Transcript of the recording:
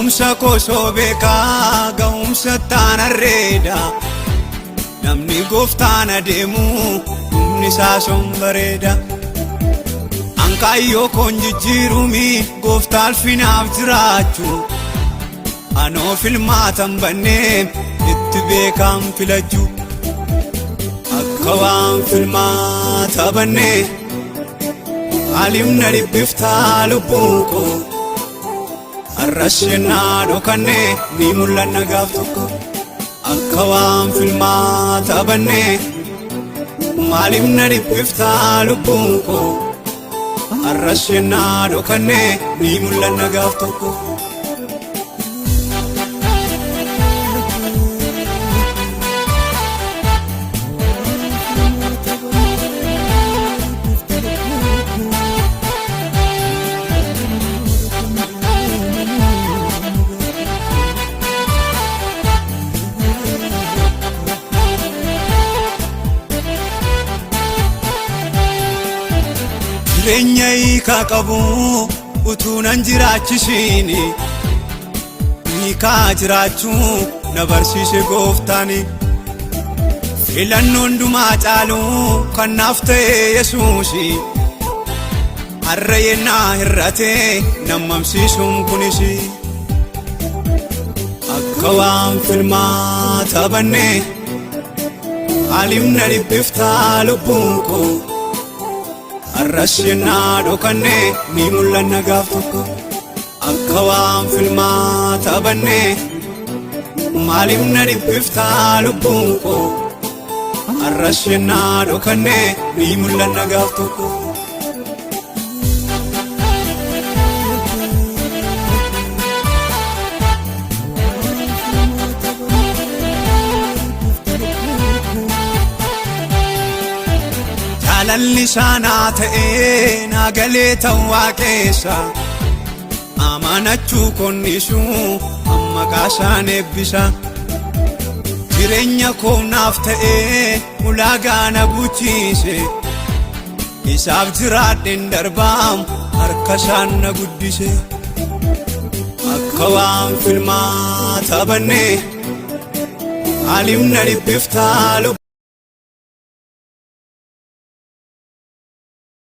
Ga'umsa kosoo beekaa ga'umsa taanarreeda. Namni gooftaan adeemu humni isaa son bareeda. Ankaayyoo koon jijjiirumi gooftaa alfinaaf jiraachuu. Anoo filmaatan bannee itti beekaan filachuu. Akka waan filmaata bannee maaliif na dhibbiftaa lubbuun koo. Har'as yennaa dhokannee ni mul'anna gaaf tokko. Akka waan filmaata bannee maaliif na dhibbiftaa lubbuun koo. Har'as yennaa dhokannee ni mul'anna gaaf tokko. Jireenya hiikaa qabu utuu nan jiraachisiini. Hiikaa jiraachuu na barsiise gooftaani. Filannoon dumaa caalu kan naaf ta'e Yesuusi. Har'a yennaa hir'ate nammamsiisuun kunis. Akka waan filmaata bannee maaliif na dhibbiftaa lubbuun koo. Har'as yennaa dhokannee ni mul'anna gaaf tokko. Akka waan filmaata bannee maaliif na dhibbiftaa lubbuun koo. Har'as yennaa dhokannee ni mul'anna gaaf tokko. Jaalalli isaa naa ta'ee naa galee ta'u waaqeessa. Amanachuu konnisu amma kaasaan eebbisa. Jireenya koo naaf ta'ee ulaagaa na guuchiise. Isaaf jiraadheen darbaam harka isaan na guddise. Akka waan filmaata bannee maaliif na dhibbiftaa lubbuu.